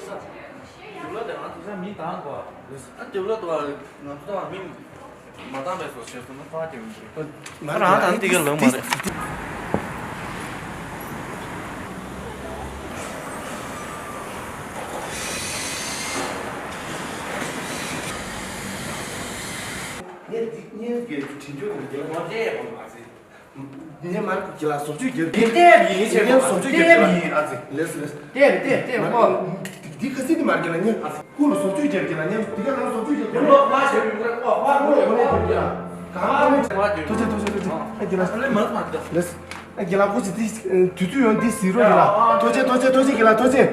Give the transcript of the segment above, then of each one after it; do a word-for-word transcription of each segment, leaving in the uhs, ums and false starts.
དེབ་ལ་དེ་རང་དེ་ཚོ་མི་དང་གོ་ཨ་དེབ་ལ་དུ་བ་ང་ཚོ་དང་མི་མ་དང་པའི་སོ་ཞེས་སོ་ན་ཕ་དེ་མི་འདུག་ང་རང་དང་དེ་ག་ལོང་མ་རེད། ངས་འདི་ངས་འདི་དྲིན་གྱོ་དང་རྒྱལ་བ་དེ་ཡག་པོ་མ་ཟད། ངས་མར་གྱི་ལ་བཟོ་བཅོས་རྒྱབ་ཀྱི། དེབ་ཡིན་ཆེ་ངས་བཟོ་བཅོས་རྒྱབ་ཀྱི་ལ། ཡིན་ཨ་ཙི། ལེས་ལེས། དེབ་དེབ་དེབ་ཁོ། འདི་ཁ་སི་ནི་མར་གྱི་ལ་ཉན་ཨ་ཙི། ཀུ་ལ་བཟོ་བཅོས་རྒྱབ་ཀྱི་ལ་ཉན་འདི་ག་ལ་བཟོ་བཅོས་རྒྱབ་ཀྱི་ལ། ལོ་མ་ཞེས་མི་འདྲ་ཁོ་ཧ་གོ་ཡོད་ནས་རྒྱབ་ཀྱི་ལ། གང་ལ་ཉན། ཐུགས་རྗེ་ཐུགས་རྗེ་ཐུགས་རྗེ། ཨ་གྱི་ལ་ཨ་ལེ་མ་མ་འདྲ། ལེས། ཨ་གྱི་ལ་ཁོ་ཅི་དེ་དུས་ཚོད་ཡོང་འདི་ཟིག་རོ་གྱི་ལ། ཐུགས་རྗེ་ཐུགས་རྗེ་ཐུགས་རྗེ་གྱི་ལ་ཐུགས་རྗེ།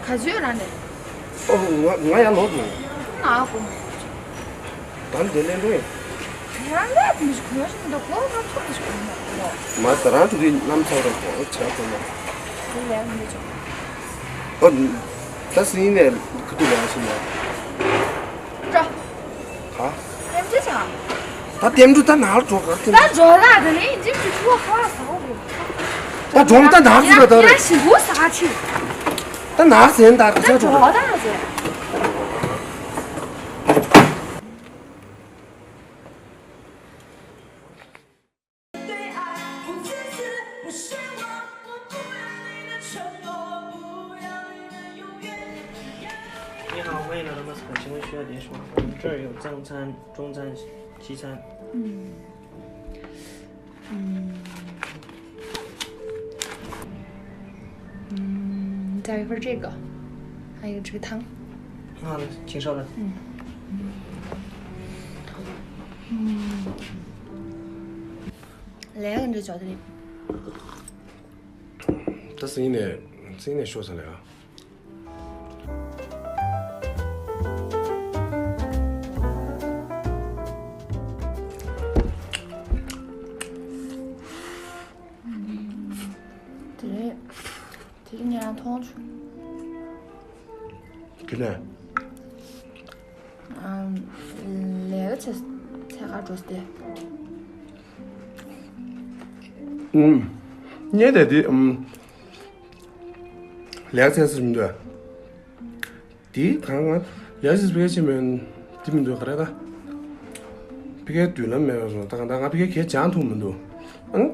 ག་ཚོད་རང་ནས། ཨོ་ང་ང་ཡང་ལོག་འགྲོ། ང་ཨ་ཁུ། ད་འདི་ལེན་འགྲོ་ཡིན། ཡང་ལས་མི་ཞིག་གོ་ཞིག་འདུག་གོ་ང་ཚོ་མི་ཞིག་གོ་ཡིན་ནོ། མ་ད་རང་ཚོ་གི་རྣམ་ཚོགས་རེད་གོ་བྱས་གོ་ན། དེ་ལས་མི་ཞིག་ཨོ། ད་སྲིད་ནས་ཁུ་ཏུ་ལ་ཞིག་ན། འགྲོ། ཧ། ཡང་ཅི་བྱ། ད་ལྟེམ་འགྲོ་ད་ནར་འགྲོ་གར་ལྟེམ། ད་འགྲོ་ད་དེ་ནས་ཡིན་ཅིག་ཅིག་ཐུག་ཧ་ཟ་འོ་གོ། ད་འགྲོ་ད་ནར་ཟིག་ད་ད་རེད། ཞིག་འུ་ཟ་ཆི། ད་ནར་ཟེན་ད་ད་ད་འགྲོ་འགྲོ་ད་ཟེ། ཉི་ཧོང་ཝེ་ན་ར་མ་སི་ཁ་ཆེན་ཤོས་དེ་ཤོ་ཁ་ནི་ཁྲོད་ཡོད་ཙང་ཚན་ཀྲུང་ཚན་ཅི་ཚན། ཨུམ། ཨུམ། ཨུམ། ད་ཡོད་པར་བྱེད་དགོས། ཨ་ཡོད་བྱེད་ཐང་། ང་ལ་ཁྱེད་ཤོག་ལ། ཨུམ། ལས་ཀ་འདྲ་ཅོག་དེ་རེད། ད་སྲིད་ནས་སྲིད་ནས་ཤོག་ཟེར་ལ་ཡ། དེ་རིང་དེ་རིང་ངས་རང་མཐོང་བྱུང་། ག་ནས། ཨམ། ལས་ཀ་བྱེད་ཚད་ག་འགྲོ་སྟེ། ཨུམ། ངས་དེ་དེ་ཨུམ། ལས་ཀ་བྱེད་ས་མི་འདུག་དེ་གང་ང་ལས་ཀ་བྱེད་ས་ཕ་གི་ཆེ་མོད་དེ་མི་འདུག་ག་རེ་ད། ཕ་གིའི་མདུན་ལམ་མེད་པ་སོང་ད་གང་ད་ང་ཕ་གིའི་གས་སྦྱང་ཐུབ་མི་འདུག་ཨང་།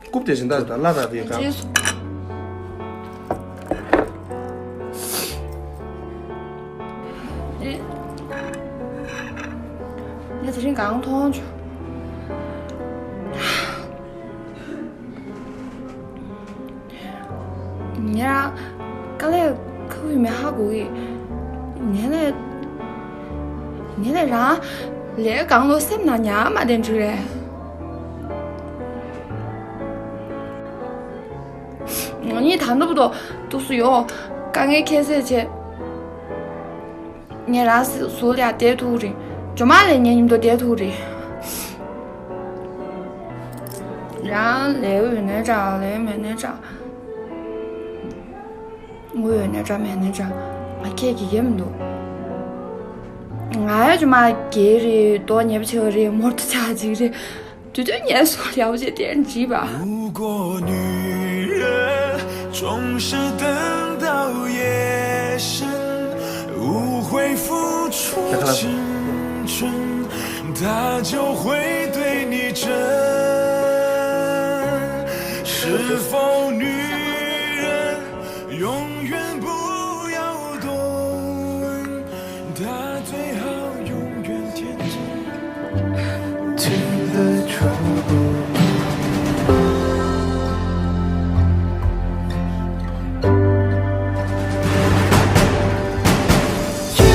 རྐུབ་དེ་བཞིན་ད་ད་བརླ་ད་དེ་གང་། རྗེས་སུ། ཨེ། ངས་དེ་རིང་གང་མཐོང་བྱུང་། ངས་རང་དཀའ་ལས་ཁག་པོ་ཡོད་མེད་ཧ་གོ་གི། ངས་ལས། ངས་ལས་རང་ལས་གང་ལོ་སེམས་ནང་ཉར་མ་བསྡད་འགྲིག་རེད། ང་གཉིས་ད་ལྟ་བར་དུ་ཐུག་སུ་ཡོང་དཀའ་ངལ་ཁྱད་བསད་བྱས། ངས་རང་ཟུར་ལ་བསྡད་ཐུབ་རེད། ཇོ་མ་ལས་ངའི་མཉམ་དུ་བསྡད་ཐུབ་རེད། རང་ལས་ཡོད་ནའི་འདྲ་ལས་མེད་ནའི་འདྲ། དངུལ་ཡོད་ནའི་འདྲ་མེད་ནའི་འདྲ། ང་ཁྱེད་ཀྱི་ཡེ་མི་འདུག་ང་ཡ་ཇོ་མ་རྒྱལ་རེད་མདོག་ཉེས་པོ་ཆེ་བ་རེད་མོར་ཏོ་ཆག་ཅིག་རེད། དུས་ཐོན་ངལ་གསོ་ཡག་པོ་བྱས་དེར་འགྲིག་པ། 如果女人总是等到夜深，无悔付出青春，她就会对你真。是否女人永远